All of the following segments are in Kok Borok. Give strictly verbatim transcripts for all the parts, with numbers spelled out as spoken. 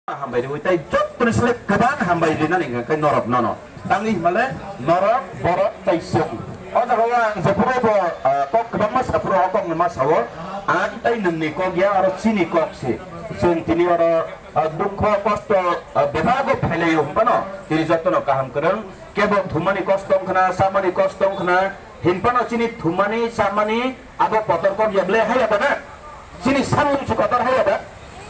Hambai riwi tei jottoni slai kwbang hambai rinani hwnkha khe norok nono. Tamni hwnmale norok, borok tei chwng. O jaga o ang jephuru bo, ah, kok kwbangma saphuru, o kokno ma sao. Ang tei nwngni kok ya, oro chini kok se. Chwng tini oro, ah, dukho, kosto, ah, bebago phailaio hwnphano tini jottono kaham kwrwng. Kebo thumani kosto wngkhna, chamani kosto wngkhna, hwnphano chini thumani, chamani, abo kotor kok ya ble haiya da na? Chini samung si kotor haiya da?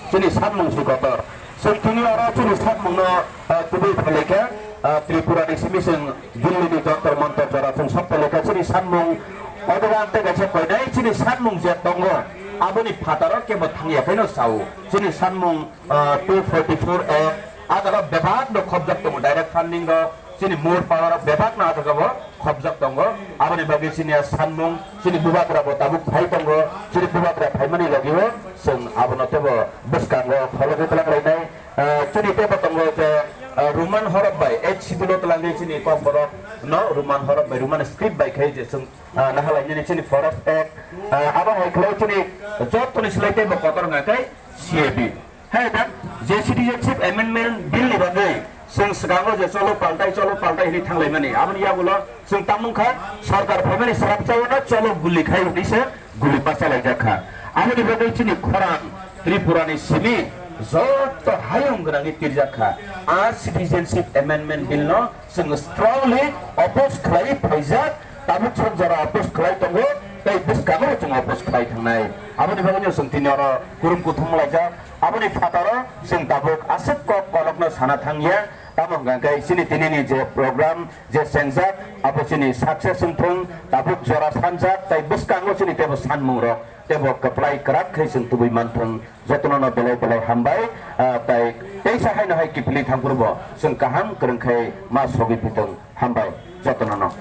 Chini samung si kotor. Chwng tini oro chini samungno, ah, kubui phailai kha, ah, Tripura ni simi chwng Dilli ni Jantar Mantar jora chwng sok phailai kha chini samung. Odogan tei kaisa koinai chini samung je tongo, aboni phataro kebo thangya khaino sao. Chini samung, ah, two forty-four A, ah, jaga bebak no khobjak tongo, direct funding rok, chini more power rok bebak no ah jaga bo khobjak tongo. Aboni bagwi chini a sanmung, chini bubagra bo tabuk phai tongo, chini bubagra phaimani logi o chwng abono teibo bwskango phologwi twlang lainai. Ah, chini teibo tongo je, ah, Roman horop bai, eight schedule o twlangwi chini kokborok no Roman horop bai, Roman script bai khai je chwng, ah, nahalainani chini Forest Act, ah, abo hai khlai chini jottoni slai teibo kotor wngkha khe C A B. Hai da, je Citizenship Amendment Bill ni bagwi chwng swkango je cholo paltai, cholo paltai hinwi thanglaimani. Aboni yagulo chwng tamo wngkha, sorkar phaimani srapchaono cholo guli khai hinwi se guli bachalaijak kha. Aboni bagwi chini khorang Tripura ni simi joto hayung gwnangwi tirjak kha. A Citizenship Amendment Bill no chwng strongly oppose khlai phaijak, tabuk chwng jora oppose khlai tongo, tei bwskango chwng oppose khlai thangnai. Aboni bagwino chwng tini oro kurum kuthum laijak. Aboni phataro chwng tabuk aswk kok kolokno sana thangya. Tamo hwnkha khe chini tinini je program je chengjak, abo chini success wngthung, tabuk jora sanjak, tei bwskango chini teibo sanmungrok teibo kwplai kwrak khe chwng tubui manthung. Jotono no belai belai hambai, ah, tei teisa haino hai kiphilwi thangphuru bo chwng kaham kwrwng khe ma sogwi phitwng. Hambai jotono no.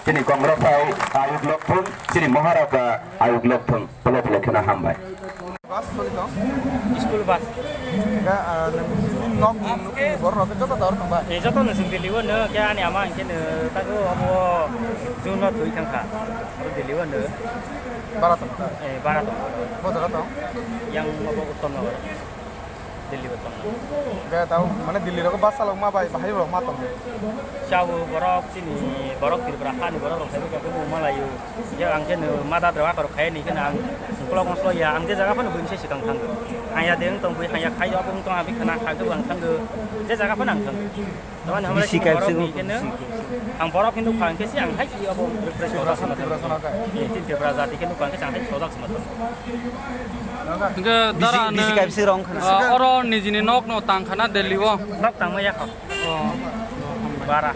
Chini Congress ai ayuk lokthung, chini Maharaka ayuk lokthung, belai belai kheno hambai. Bus soli tong? School bus. Ga, ah, nini nok nukni borok joto dor tong ba? Eh, joto no sing Delhi o no, khe ani ama hingke no, tago abo June no thwi thang kha. Abo Delhi o no. Bara tong kha? Eh, bara tong. Bo jaga tong? Yang abo Uttam Nagar. Delhi bo tong. Be tao, mane Delhi rogo bus salok ma bai, bahai rok ma tong. Chao borok chini, borok Tripura hani borok rok thaibo khe bo ma laio. Ya ang khe no ma da dra kor khai ni khe ang sungklo kong slo ya, ang je jaga phano buin se sikang thang. Ang ya deng tong bui, ang ya khai yo bung tong abi khana kha khe bang thang. Je jaga phano ang thang. Tamo ni hamle B C K F C borok ni khe no. Ang borok hindu khang khe si ang hai si abo. Tripura sona, Tripura sona ka. Ni tin Tripura jati khe no khang khe ang hai sojak sima tong. Hingke dara B C K F C rong khna. Ah, oro nijini nok no tang khana Delhi o. Nok tangma ya kho. Oh. Bara.